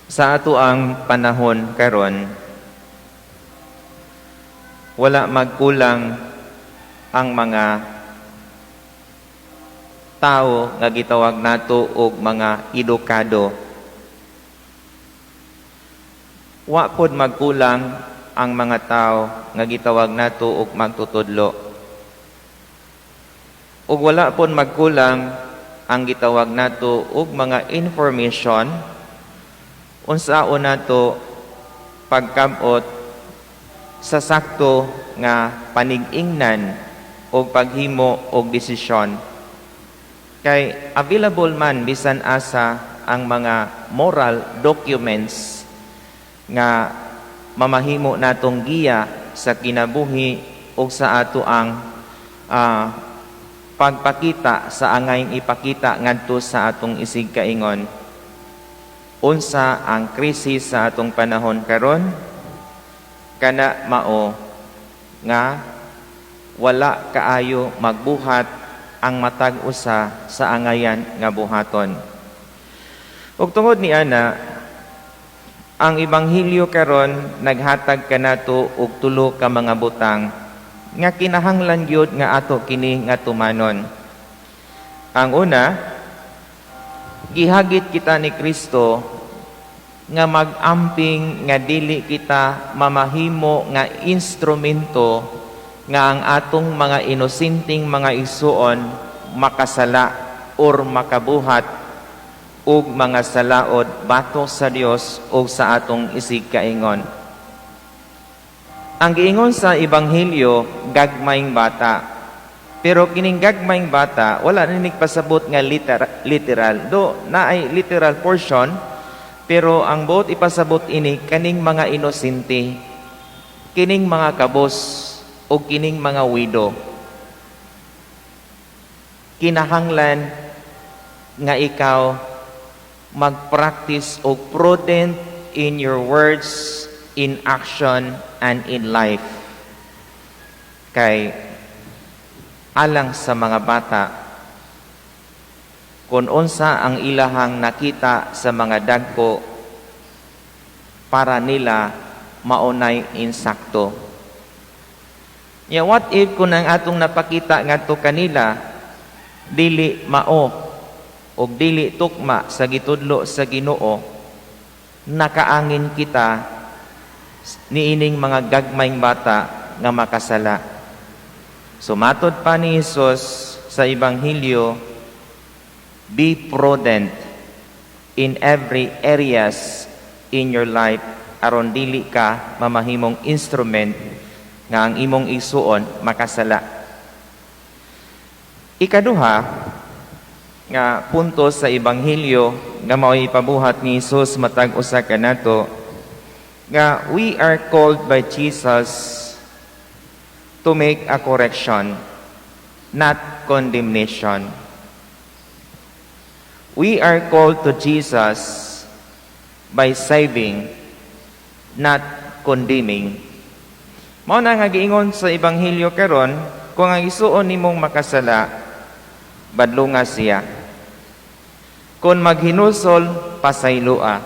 Sa ato ang panahon karon, wala magkulang ang mga tao nga gitawag nato og mga edukado. Wa pod magkulang ang mga tao nga gitawag nato og magtutudlo. Ug wala pod magkulang ang gitawag nato og mga information unsaon nato pagkabot sa sakto nga panig-ingnan o paghimo og desisyon, kay available man bisan asa ang mga moral documents nga mamahimo natong giya sa kinabuhi o sa ato ang pagpakita sa angayng ipakita ngadto sa atong isig kaingon. Unsa ang krisis sa atong panahon karon? Kana mao nga wala kaayo magbuhat ang matag usa sa angayan nga buhaton. Ug tungod ni ana, ang ebanghelyo karon naghatag kanato og tulo ka mga butang nga kinahanglan gyud nga ato kini nga tumanon. Ang una, gihagit kita ni Kristo nga mag-amping nga dili kita mamahimo nga instrumento nga ang atong mga inosenteng mga igsuon makasala or makabuhat og mga salaod batok sa Dios o sa atong isig kaingon. Ang giingon sa ebanghelyo, gagmayng bata. Pero kining gagmayng bata, wala ni pasabot nga literal. Do naay literal portion, pero ang buot ipasabot ini kaning mga inosente, kining mga kabos o kining mga widow. Kinahanglan nga ikaw mag-practice og prudent in your words, in action, and in life. Kay alang sa mga bata, kung unsa ang ilahang nakita sa mga dagko, para nila maunay insakto. Ya, what if kung ang atong napakita ngadto kanila dili mao og dili tukma sa gitudlo sa Ginoo, nakaangin kita niining mga gagmayng bata nga makasala? Sumatod pa ni Jesus sa Ebanghelyo, be prudent in every areas in your life aron dili ka mamahimong instrument nga ang imong igsuon makasala. Ikaduha nga punto sa ebanghelyo nga mao'y ipabuhat ni Jesus matag usa kanato, nga we are called by Jesus to make a correction, not condemnation. We are called to Jesus by saving, not condemning. Mao na nga giingon sa ebanghelyo karon, kung ang isuon nimong makasala, badlunga siya. Kung maghinulsol, pasayloa.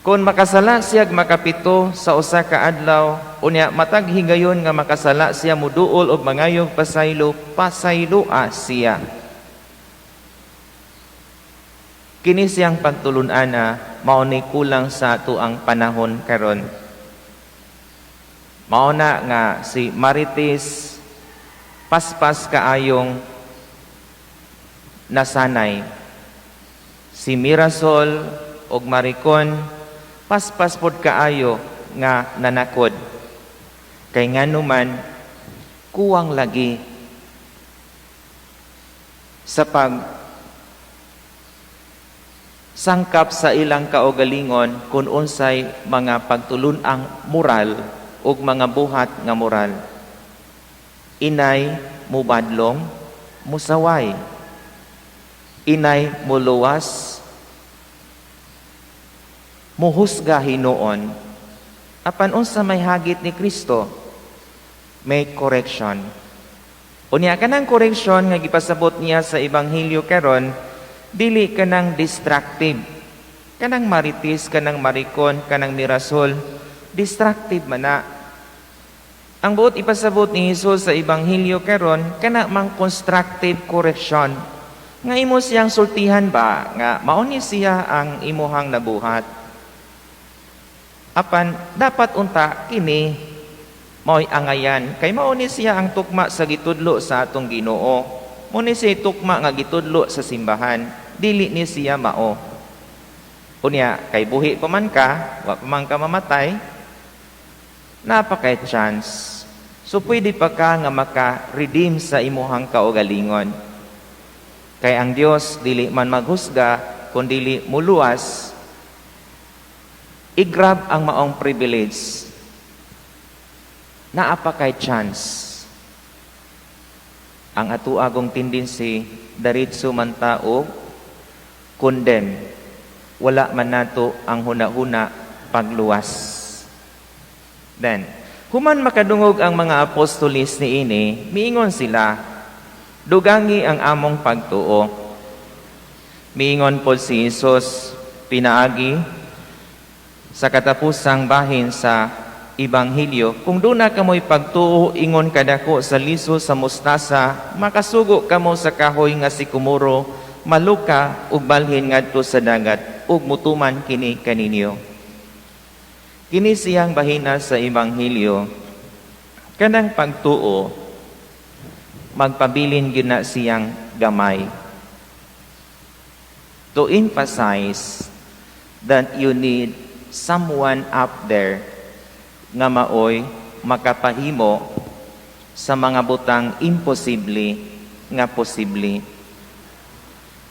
Kung makasala siya makapito sa usa ka adlaw, unya matag higayon nga makasala siya muduol og mangayog pasaylo, pasayloa siya. Kini siyang pagtulun-ana mao ni kulang sa ato ang panahon karon. Mao na nga si Marites paspas kaayong nasanay. Si Mirasol og Maricon paspas pod kaayo nga nanakod. Kay nganuman kuwang lagi sa pag sangkap sa ilang kaugalingon kung unsay mga pagtulun-ang moral ug mga buhat nga moral. Inay mubadlong, musaway. Inay muluwas, muhusga hinuon. Apan unsa may hagit ni Kristo? May correction. Unya kanang correction nga gipasabot niya sa ebanghelyo karon, dili kanang destructive. Kanang marites, kanang marikon, kanang mirasol, destructive man na. Ang buot ipasabot ni Jesus sa Ebanghelyo karon, kana mang constructive correction. Nga imo siyang sultihan ba nga mao ni siya ang imuhang nabuhat. Apan dapat unta kini mao'y angayan kay mao ni siya ang tukma sa gitudlo sa atong Ginoo. Mao ni siya tukma nga gitudlo sa simbahan, dili ni siya mao. Unya kay buhi pa man ka, wa pa man ka mamatay, naa pa kay chance. So pwede pa ka nga maka-redeem sa imuhang kaugalingon. Kay ang Dios dili man maghusga kun dili muluwas. I-grab ang maong privilege. Naa pa kay chance. Ang atuagong tendency, diretso man ta og condemn. Wala man nato ang huna-huna pagluwas. Then, human makadungog ang mga apostolis niini, miingon sila, "Dugangi ang among pagtuo." Miingon pod si Jesus pinaagi sa katapusang bahin sa Ebanghelyo, "Kung duna kamoy pagtuo ingon kadako sa liso sa mustasa, makasugo kamo sa kahoy nga sikomoro, 'Maluka ug balhin ngadto sa dagat,' ug mutuman kini kaninyo." Kini siyang bahina sa Ebanghelyo, kanang pagtuo magpabilin gyud na siyang gamay. To emphasize that you need someone up there nga maoy makapahimo sa mga butang imposible nga posible.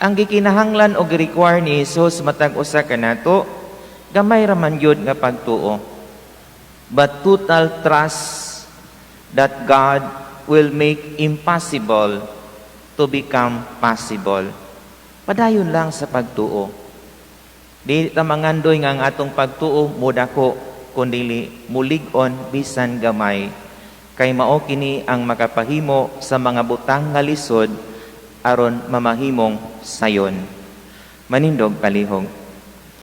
Ang gikinahanglan o gi-require ni Jesus matag usa kanato, gamay ra man gyud nga pagtuo. But total trust that God will make impossible to become possible. Padayon lang sa pagtuo. Di ta mangandoy nga ang atong pagtuo mudako, kundili mulig-on bisan gamay. Kay mao kini ang makapahimo sa mga butang nga lisod aron mamahimong sayon. Manindog palihog.